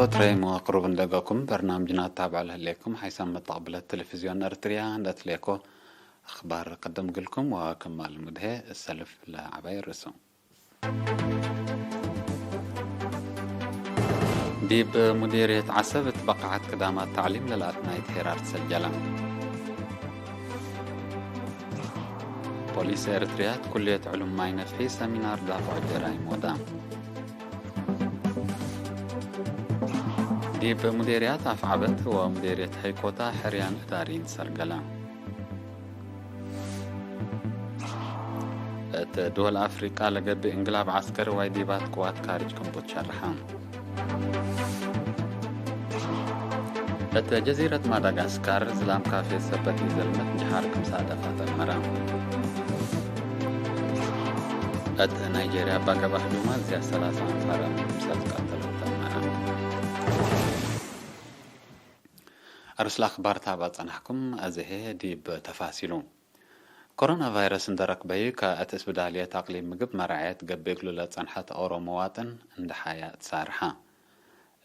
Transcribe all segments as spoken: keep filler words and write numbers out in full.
ትረይም ወቅሩብ እንደገኩም በርናምጅና ታብዕ ለህሌኩም ሓይሳም መጣቅብለት ቴሌቪዝዮን ኤርትርያ እንደ ትሌኮ አኽባር ቅድም ግልኩም ወክማል ሙድሄ እሰልፍ ለዐባይ ርእሱ። ዲብ ሙዲርየት ዐሰብ እት በቃዐት ክዳማት ተዕሊም ለለአትናይት ሄራር ትሰጀለ። ፖሊስ ኤርትርያ እት ኩልየት ዕሉም ማይ ነፍሒ ሰሚናር ዳፍዖ ጀራይም ወዳ። ዲብ ሙዴርያት አፍዓበት ወሙዴርየት ሀይኮታ ሕርያን እዳሪን ሰርገለ። እት ድወል አፍሪቃ ለገብእ እንግላብ ዐስከሪ ዋይዲባት ቅዋት ካርጅ ክም ቡት ሸርሐ። እት ጀዚረት ማዳጋስካር ዝላም ካፌ ሰበት ኢዘልመት ጀሓር ክም ሳደፋ ተመረ። እት ናይጄርያ እባ ገብአ ህዱማት ዝያድ ሰላሳ አንፋር አምን ክምሰል ትቀተለው ተመረ። አርስለ አኽባር ታብአ ጸናሕኩም፣ አዜ ህዬ ዲብ ተፋሲሉ። ኮሮና ቫይረስ እንደ ረክበዩ ከእት እስብዳልየት አቅሊም ምግብ መርዐየት ገብእ እግሉ ለጸንሐት ኦሮ መዋጥን እንደ ሐያ ትሳርሐ።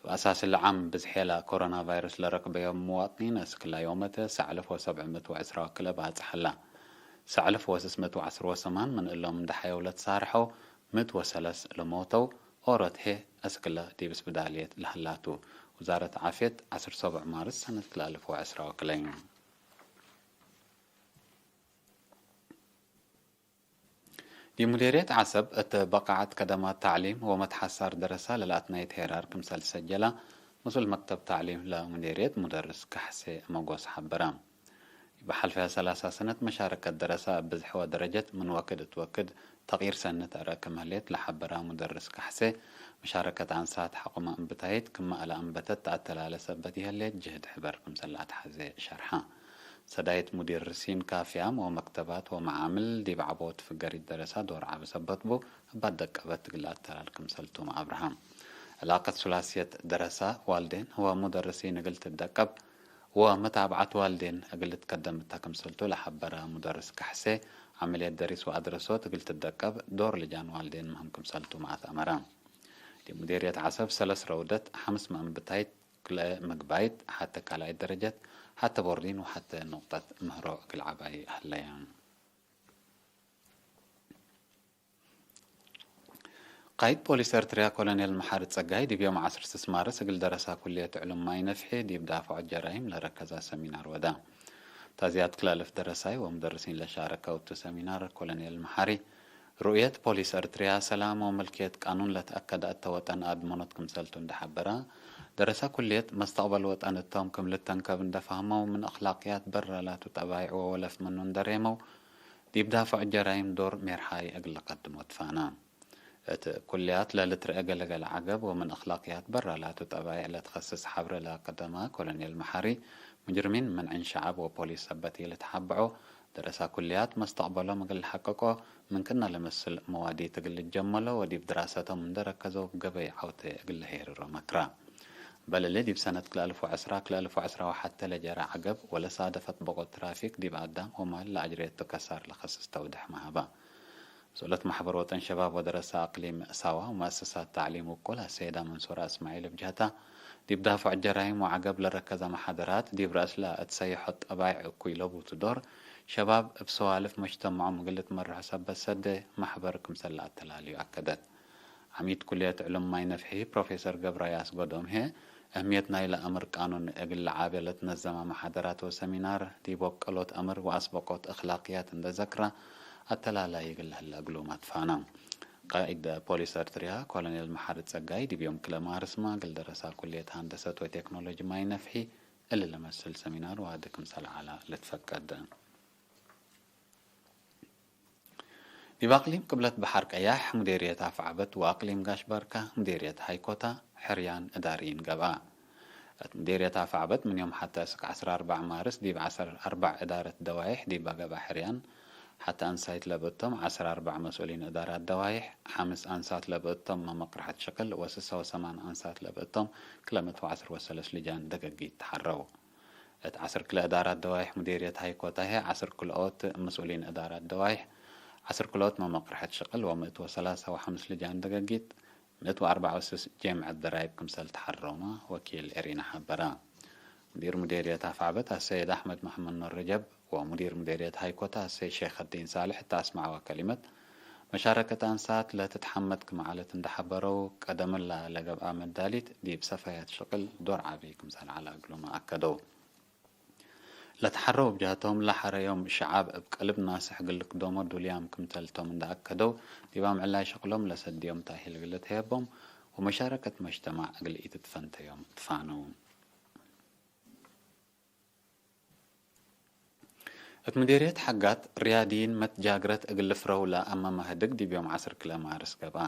እብ አሳስ ለዓም ብዝሔ ለኮሮና ቫይረስ ለረክበዮም መዋጥኒን አስክላ ዮመተ ሰዕ አልፍ ወሰብዕ ምእት ወዕስራ ወክልኤ ባጽሐ ህላ። ሰዕ አልፍ ወስስ ምእት ወዐስር ወሰማን ምን እሎም እንደ ሐየው ለትሳርሐው፣ ምእት ወሰለስ ለሞተው፣ ኦሮት ህዬ አስክለ ዲብ እስብዳልየት ለህላቱ። ውዛረት ዓፍየት ዐስር ሰቡዕ ማርስ ሰነት ክልኤ አልፍ ወዕስራ ወክልኤ። ዲብ ሙዴርየት ዐሰብ እት በቃዐት ከደማት ተዕሊም ወመትሐሳር ደረሳ ለለአትናይት ሄራር ክምሰል ሰጀላ፣ መስኡል መክተብ ተዕሊም ለሙዴርየት ሙደርስ ካሕሴ መጎስ ሐበረ። እብ ሐልፈ ሰላሳ ሰነት መሻረከት ደረሳ እብ ብዝሕ ወደረጀት ምን ወክድ እት ወክድ ተቅይር ሰኒ ተአረአ ክም ህሌት ለሐበራ ሙደርስ ካሕሴ፣ መሻረከት አንሳት ሐቆመ እንብታይት ክመ ለአንበተት ተአተላለ ሰበት ይህሌት ጅህድ ሕበር ክምሰል ለአትሐዜ ሸርሐ። ሰዳይት ሙዲርሲን ካፍያም ወመክተባት ወመዓምል ዲብ ዐቦት ፍገሪት ደረሳ ዶር ዐቢ ሰበት ቡ፣ እባት ደቀበት እግል ለአተላል ክምሰልቱም አብርሃም። ዕላቀት ሱላስየት ደረሳ ዋልዴን ወሙደርሲን እግል ትደቀብ ወመታብዐት ዋልዴን እግል ልትከደም እተ ክምሰልቱ ለሐበረ ሙደርስ ካሕሴ፣ ዐመልየት ደሪስ ወአድረሶት እግል ትደቀብ ዶር ልጃን ዋልዴን ምህም ክምሰልቱም አትአመረ። ዲብ ሙዴርየት ዐሰብ ሰለስ ረውደት፣ ሐምስ መአንብታይት፣ ክልኤ ምግባይት፣ ሐተ ካልኣይት ደረጀት፣ ሐተ ቦርዲን ወሐተ ኑቅጠት ምህሮ እግል ዐባይ ሀለየ። ቃይድ ፖሊስ ኤርትርያ ኮሎኔል መሓሪ ጸጋይ ዲብ ዮም ዐስር ስስ ማርስ እግል ደረሳ ኩልየት ዕሉም ማይ ነፍሒ ዲብ ዳፍዖት ጀራይም ለረከዛ ሰሚናር ወዳ። ታዝያት ክለ አልፍ ደረሳይ ወሙደርሲን ለሻረከው እቱ ሰሚናር ኮሎኔል መሓሪ፣ ሩእየት ፖሊስ ኤርትርያ ሰላም ወምልክየት ቃኑን ለትአከደ እተ ወጠን አድመኖት ክምሰልቱ እንደ ሐበረ፣ ደረሳ ኩልየት መስተቅበል ወጠን እቶም ክም ልተንከብ እንደ ፈህመው፣ ምን አክላቅያት በረ ላቱ ጠባይዕ ወወለፍ ምኑ እንደ ሬመው፣ ዲብ ዳፍዕ ጀራይም ዶር ሜርሓይ እግል ለቀድሞ ትፋና። እት ኩልያት ለልትረአ ገለገለ ዐገብ ወምን አክላቅያት በረ ላቱ ጠባይዕ ለትከስስ ሐብረ ለአቀደመ ኮሎኔል መሓሪ፣ ሙጅርሚን መንዕን ሸዐብ ወፖሊስ ሰበት ኢልትሐበዖ፣ ደረሳ ኩልያት መስተቅበሎም እግል ለሐቅቆ፣ ምን ክእነ ለመስል መዋዲት እግል ልጀመሎ ወዲብ ድራሰቶም እንደ ረከዘው እብ ገበይ ዐውቴ እግል ለሄርሮ መክረ። በልሊ ዲብ ሰነት ክልኤ አልፍ ወዐስራ፣ ክልኤ አልፍ ወዐስራ ወሐቴ ለጀረ ዐገብ ወለሳደፈ ጥበቆት ትራፊክ ዲብ አዳም ወማል ለአጅሬቱ ከሳር ለከስስ ተውድሕ መሀበ። መስኡለት መሕበር ወጠን ሸባብ ወደረሳ አቅሊም ሳዋ ወመአሰሳት ተዕሊም ውቁል አሰይዳ መንሱራ እስማዒል እብ ጀህታ፣ ዲብ ዳፍዕ ጀራይም ወዐገብ ለረከዘ መሓደራት፣ ዲብ ረአስለ እት ሰይሖት ጠባይዕ እኩይ ለቡቱ ዶር፣ ሸባብ እብ ሰዋልፍ መጅተመዖም እግል ልትመርሖ ሰበት ሰዴ መሕበር ክምሰል ለአተላልዩ አከደት። ዐሚድ ኩልየት ዕሉም ማይ ነፍሒ ፕሮፌሰር ገብረያስ ጎዶም ህዬ፣ እህምየት ናይለ አምር ቃኑን እግል ለዓቤ ለትነዘመ መሓደራት ወሰሚናር፣ ዲብ ወቀሎት አምር ወአስበቆት እክላቅያት እንደ ዘክረ፣ አተላላይ እግል ለህለ እግሉም አትፋነ። ቃኢድ ፖሊስ ኤርትርያ ኮሎኔል መሓሪ ጸጋይ፣ ዲብ ዮም ክለ ማርስመ እግል ደረሳ ኩልየት ሀንደሰት ወቴክኖሎጂ ማይ ነፍሒ እሊ ለመስል ሰሚናር ወሀዲ ክምሰል ዐለ ልትፈቀድ። ዲብ አቅሊም ቅብለት በሐር ቀያሕ፣ ሙዴርየት አፍዓበት ወአቅሊም ጋሽ ባርካ፣ ሙዴርየት ሃይኮታ፣ ሕርያን እዳርይን ገብአ። እት ሙዴርየት አፍዓበት ምን ዮም ሐቴ እስክ ዐስር አርበዕ ማርስ ዲብ ዐስር አርበዕ እዳረት ደዋይሕ ዲብ አገብአ ሕርያን፣ ሐቴ አንሳይት ለብእቶም ዐስር አርበዕ መስኡሊን እዳራት ደዋይሕ፣ ሐምስ አንሳት ለብእቶም መመቅርሐት ሽቅል ወስሰ ወሰማን አንሳት ለብእቶም ክለ ምእት ወዐስር ወሰለስ ልጃን ደገጊት ተሐረው። እት ዐስር ክለ እዳራት ደዋይሕ ሙዴርየት ሃይኮታ ህዬ ዐስር ክልኦት መስኡሊን እዳራት ደዋይሕ፣ ዐስር ክልኦት መመቅርሐት ሽቅል ወምእት ወሰላሳ ወሐምስ ልጃን ደገጊት፣ ምእት ወአርበዕ ወስስ ጄምዐት ደራይብ ክምሰል ተሐረውመ ወኪል ኤሪና ሐበረ። ሙዲር ሙዴርየት አፍዐበት አሰይድ አሕመድ መሐመድ ኖር ረጀብ ወሙዲር ሙዴርየት ሃይኮታ አሰይድ ሼኸዲን ሳልሕ እተ አስመዐወ ከሊመት፣ መሻረከት አንሳት ለትትሐመድ ክም ዐለት እንዴ ሐበረው፣ ቀደምላ ለገብአ መዳሊት ዲብ ሰፈያት ሽቅል ዶር ዐቢ ክምሰል ዐለ እግሉመ አከደው። ለተሐረው እብ ጀሀቶም ለሐረዮም ሸዐብ እብ ቀልብ ናስሕ እግል ልክዶሞ ዱልያም ክምተልቶም እንዴ አከደው፣ ዲብ አምዕላይ ሸቅሎም ለሰድዮም ተእሂል እግል ልትሀየቦም ወመሻረከት መጅተማዕ እግል ኢትትፈንተዮም ትፋነው። እት ምዴርየት ሐጋት፣ ርያድይን መትጃግረት እግል ልፍረው ለአመ መህድግ ዲብ ዮም ዐስር ክለ ማርስ ገብአ።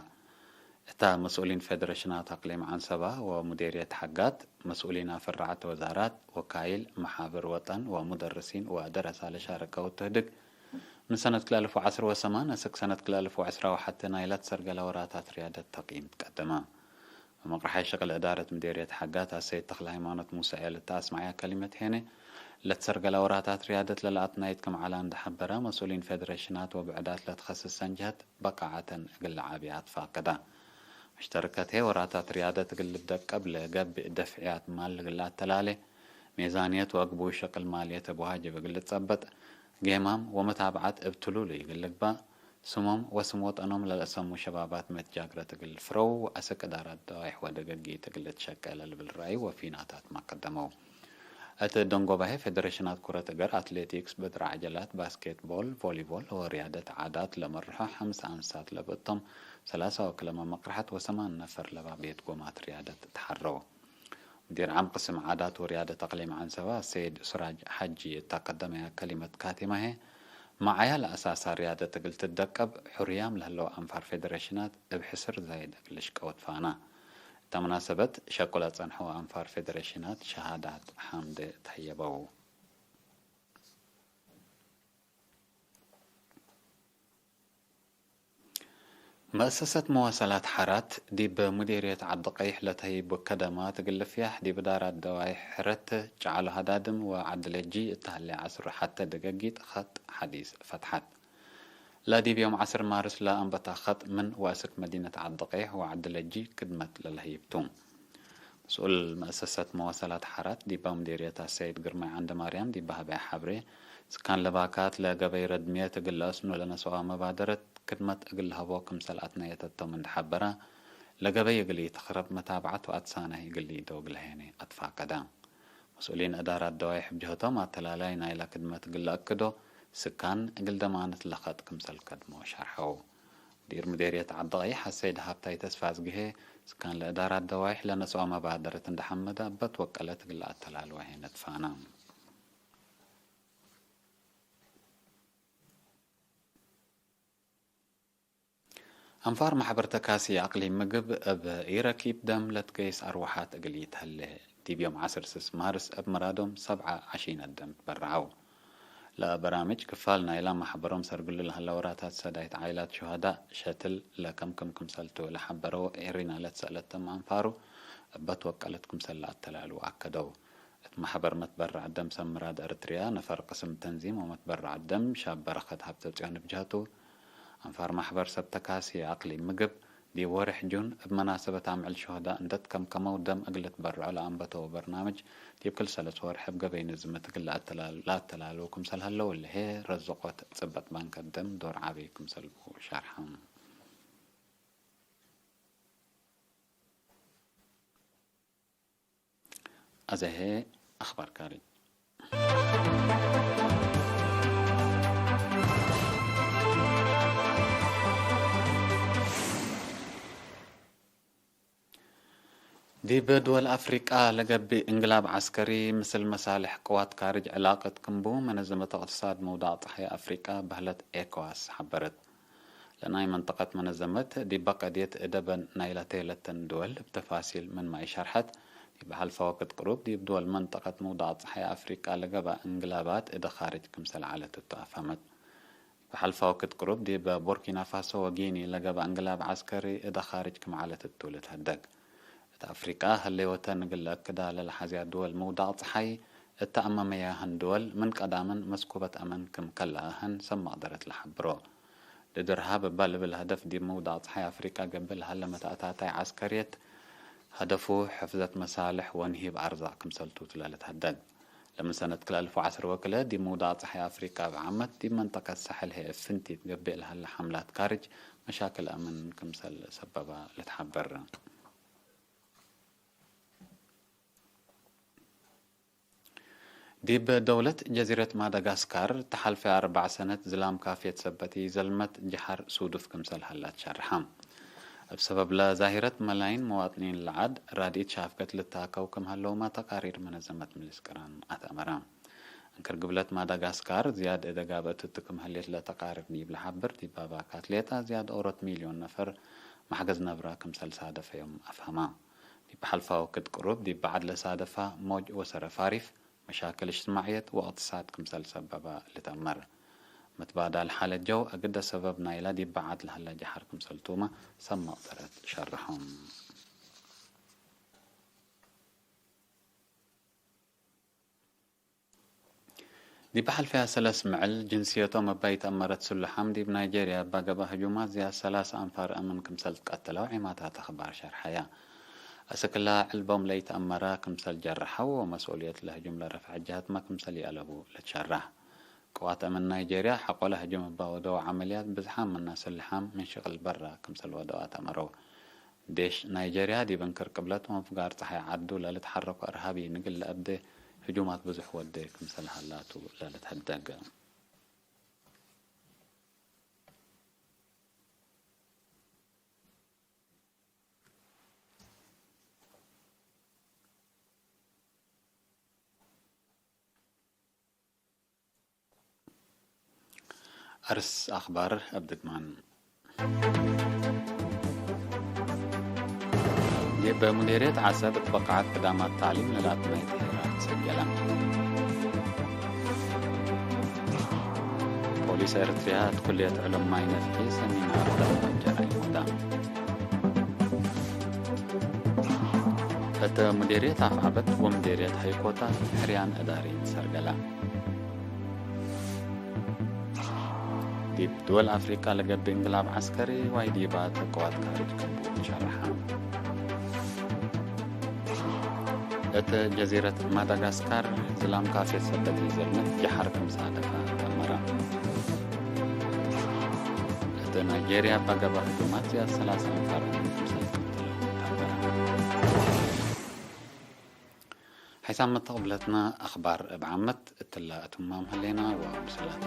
እታ መስኡሊን ፌደሬሽናት አቅሊም ዐንሰበ ወሙዴርየት ሐጋት፣ መስኡሊን አፈራዐት ወዛራት፣ ወካይል መሓብር ወጠን ወሙደርሲን ወደረሳ ለሻረከው ትህድግ፣ ምን ሰነት ክልኤ አልፍ ወዐስር ወሰማን አስክ ሰነት ክልኤ አልፍ ወዐስራ ወሐቴ ናይላ ትሰርገለ ወራታት ርያደት ተቅይም ትቀደመ። መቅረሓይ ሽቅል እዳረት ምዴርየት ሐጋት አሰይድ ተክለ ሃይማኖት ሙሰኤ ለተአስመዐያ ከሊመት ሄነ፣ ለትሰርገለ ወራታት ርያደት ለለአትናይት ክም ዐለ እንዴ ሐበረ፣ መስኡሊን ፌደሬሽናት ወብዕዳት ለትከስሰን ጀህት በቃዐተን እግል ለዓቢ አትፋቀደ። መሽተርከት ህዬ ወራታት ርያደት እግል ልደቀብ ለገብእ ደፍዕያት ማል እግል ለአተላሌ፣ ሜዛንየት ወአግቡይ ሸቅል ማልየት እብ ዋጅብ እግል ልትጸበጥ፣ ጌማም ወመታብዐት እብ ትሉሉይ እግል ልግባእ፣ ስሞም ወስም ወጠኖም ለለአሰሙ ሸባባት መትጃግረት እግል ልፍረው ወአስክ እዳራት ደዋይሕ ወደገጊት እግል ልትሸቄ ለልብል ረአይ ወፊናታትመ ቀደመው። እት ደንጎባሄ ፌደሬሽናት ኩረት እገር፣ አትሌቲክስ፣ በድር ዐጀላት፣ ባስኬትቦል፣ ቮሊቦል ወርያደት ዓዳት ለመርሖ ሐምስ አንሳት ለብእቶም ሰላሳ ወክለመ መቅርሐት ወሰማን ነፈር ለባብየት ጎማት ርያደት ተሐረው። ሙዲር ዓም ቅስም ዓዳት ወርያደት አቅሊም ዐንሰበ ሰይድ ሱራጅ ሐጂ እተ ቀደመያ ከሊመት ካቴመ ህዬ፣ መዓያ ለአሳሳ ርያደት እግል ትደቀብ፣ ሕሩያም ለህለው አንፋር ፌደሬሽናት እብ ሕስር ዛይድ እግል ልሽቀው ትፋና። እተ መናሰበት ሸቁ ለጸንሐው አንፋር ፌደሬሽናት ሸሃዳት ሐምድ ተህየበው። መአሰሰት መዋሰላት ሐራት ዲብ ሙዴርየት ዐዲ ቀይሕ ለተህይቡ ከደማት እግል ልፍያሕ ዲብ እዳራት ደዋይሕ ሕረት ጨዐሎ ሀዳድም ወዐዲ ለጂ እተ ሀሌ ዐስሩ ሐቴ ደገጊት ኸጥ ሐዲስ ፈትሐት። ለዲብ ዮም ዐስር ማርስ ለአንበታ ኸጥ ምን ወአስክ መዲነት ዐዲ ቀይሕ ወዐዲ ለጂ ክድመት ለለህይብ ቱ። መስኡል መአሰሰት መዋሰላት ሐራት ዲባ ሙዴርየት አሰይድ ግርማይ ዐንደማርያም ዲብ ሀበያ ሐብሬ፣ ስካን ለባካት ለገበይ ረድምየት እግል ለአስኑ ለነስአወ መባደረት ክድመት እግል ለሀቦ ክምሰል አትነየተቶም እንዴ ሐበረ፣ ለገበይ እግል ኢትክረብ መታብዐት ወአትሳናይ እግል ኢዶግ ለሄነ አትፋቀደ። መስኡሊን እዳራት ደዋይሕ እብ ጀህቶም አተላላይ ናይለ ክድመት እግል ለአክዶ፣ ስካን እግል ደማነት ለከጥ ክምሰል ከድሞ ሸርሐው። ሙዲር ሙዴርየት ዐዲ ቀይሕ አሰይድ ሀብታይ ተስፋዝግሄ፣ ስካን ለእዳራት ደዋይሕ ለነስኦ መባደረት እንዴ ሐመደ እበ ትወቀለት እግል ለአተላልወ ሄነ ትፋነ። አንፋር ማሕበር ተካሲ አቅሊም ምግብ እብ ኢረኪብ ደም ለትገይስ አርወሓት እግል ኢተህሌ፣ ዲብ ዮም ዐስር ስስ ማርስ እብ ምራዶም ሰብዐ ዐሺነት ደም ትበረዐው። ለበራምጅ ክፋል ናይላ ማሕበሮም ሰርግሉ ለሀለ ወራታት ሰዳይት ዓይላት ሹሀዳእ ሸትል ለከምክም ክምሰልቱ ለሐበረው ኤሪና ለትሰአለቶም አንፋሩ እበ ትወቀለት ክምሰል ለአተላሉ አከደው። እት ማሕበር መትበረዕ ደም ሰብ ምራድ ኤረትርያ ነፈር ቅስም ተንዚም ወመትበረዕ ደም ሻብ በረኸት ሀብተጽዮን እብ ጀህቱ፣ አንፋር ማሕበር ሰብ ተካሲ አቅሊም ምግብ፣ ዲብ ወሬሕ ጁን እብ መናሰበት አምዕል ሹሀዳእ እንዴ ትከምከመው ደም እግል ልትበረዖ ለአንበተው በርናምጅ፣ ዲብ ክል ሰለስ ወሬሕ እብ ገበይ ንዝመት እግል ለአተላል-፣ ለአተላሉ ክምሰል ሀለው እለ ህዬ ረዝቆት ጽበጥ ባንከ ደም ዶር ዐቢ ክምሰልቡ ሸርሐ። አዜ ህዬ አኽባር ካርጅ። ዲብ ድወል አፍሪቃ ለገብእ እንግላብ ዐስከሪ፣ ምስል መሳልሕ ቅዋት ካርጅ ዕላቀት ክምቡ መነዘመት እቅትሳድ መውዳቅ ጸሓይ አፍሪቃ በህለት ኤኮዋስ ሐበረት። ለናይ መንጠቀት መነዘመት፣ ዲበ ቀድየት እደበን ናይላተ ለተን ድወል እብ ተፋሲል ምንመ ኢሸርሐት፣ ዲብ ሐልፈ ወክድ ቅሩብ ዲብ ድወል መንጠቀት ምውዳቅ ጸሓይ አፍሪቃ ለገብአ እንግላባት እደ ካርጅ ክምሰል ዐለት እቱ አፍሀመት። ዲብ ሐልፈ ወክድ ቅሩብ ዲብ ቡርኪና ፋሶ ወጊኒ ለገብአ እንግላብ ዐስከሪ እደ ካርጅ ክም ዐለት እቱ ልትሀደግ። እት አፍሪቃ ህሌወተን እግል ለአክዳ ለለሐዝያ ድወል ምውዳቅ ጸሓይ እተ አመመያህን ድወል ምን ቀዳምን መስኩበት አመን ክም ከለአህን ሰብ መቅደረት ለሐብሮ። ድድ እርሃብ እባ ልብል ሀደፍ ዲብ መውዳቅ ጸሓይ አፍሪቀ ገብእ ለሀለ መተአታታይ ዐስከርየት፣ ሀደፉ ሕፍዘት መሳልሕ ወንሂብ አርዛቅ ክምሰልቱ ቱ ለልትሀደግ። ለምን ሰነት ክልኤ አልፍ ወዐስር ወክልኤ ዲብ መውዳቅ ጸሓይ አፍሪቀ እብ ዓመት ዲብ መንጠቀት ሳሕል ህይ እብ ፍንቲት ገብእ ለሀለ ሐምላት ካርጅ መሻክል አምን ክምሰል ሰበባ ልትሐበር። ዲብ ደውለት ጀዚረት ማዳጋስካር፣ ተሓልፈ አርበዕ ሰነት ዝላም ካፍየት ሰበት ኢዘልመት ጀሐር ሱዱፍ ክምሰል ሀላ ትሸርሐ። እብ ሰበብለ ዛሂረት መላይን መዋጥኒን ለዐድ ራድኢት ሻፍገት ልታከው ክም ሀለውመ ተቃሪር መነዘመት ምልስ ቅራን አትአመረ። እንክር ግብለት ማዳጋስካር ዝያድ እደ ጋብአት እቱ ክም ህሌት ለተቃሪር ዲብ ለሐብር፣ ዲብ ባባካት ሌጣ ዝያድ ኦሮት ሚልዮን ነፈር መሕገዝ ነብረ ክምሰል ሳደፈዮም አፍሀማ። ዲብ ሐልፋ ወክድ ቅሩብ ዲብ በዐድ ለሳደፋ ሞጅ ወሰረ ፋሪፍ፣ መሻክል እጅትማዕየት ወእቅትሳድ ክምሰል ሰበበ ልትአመር። መትባዳል ሓለት ጀው እግደ ሰበብ ናይላ ዲብ በዐድ ለሀለ ጀሐር ክምሰልቱመ ሰብ መቅደረት ሸርሖም። ዲብ ሐልፈያ ሰለስ ምዕል፣ ጅንስየቶም እባ ኢተአመረት ስሉሓም ዲብ ናይጄርያ እባ ገብአ ህጁማት ዝያድ ሰላስ አንፋር አምን ክምሰል ትቀተለው ዒማታት አኽባር ሸርሐያ። አስክላ ዕልቦም ለኢተአመረ ክምሰል ጀረሐው ወመስኡልየት ለህጁም ለረፍዐ ጀሀትመ ክምሰል ይአለቡ ልትሸረሕ። ቅዋት አምን ናይጄርያ ሐቆለ ህጁም እባ ወደው ዐመልያት ብዝሓም ምነ ስልሓም ምን ሽቅል በረ ክምሰል ወደው አትአመረው። ዴሽ ናይጄርያ ዲብ እንክር ቅብለት ወምፍጋር ጸሓይ ዐዱ ለልትሐረኮ እርሃቢ ንግል ለአብዴ ህጁማት ብዙሕ ወዴ ክምሰል ሀላቱ ለልትሀደግ። አርስ አኽባር እብ ድግማን። ዲብ ሙዴርየት ዐሰብ እት በቃዐት ቅዳማት ታዕሊም ለላትናይት ሄራት ሰጀለ። ፖሊስ ኤረትርያ እት ኩልየት ዕሉም ማይ ነፍሒ ሰሚናር ለአጀረ ይሁዳ። እት ሙዴርየት አፍዐበት ወሙዴርየት ሀይኮታ ሕርያን እዳሪ ትሰርገለ። ዲብ ድወል አፍሪቃ ለገብእ እንቅላብ ዐስከሪ ዋይዲባ ተቀዋት ካርጅ ክቡ ትሸረሐ። እት ጀዚረት ማዳጋስካር ዝላም ካፍየት ሰበት ኢዘልመት ጀሐር ክም ሳደፈ ተአመረ። እት ናይጄርያ እባ ገብአ ህጁማት ዝያድ ሰላሳ አንፋር ክምሰል ትቀተለው ተአመረ። ሐይሳም መተቅብለትነ አኽባር እብ ዓመት እትለ እትማም ህሌና ወምስላታ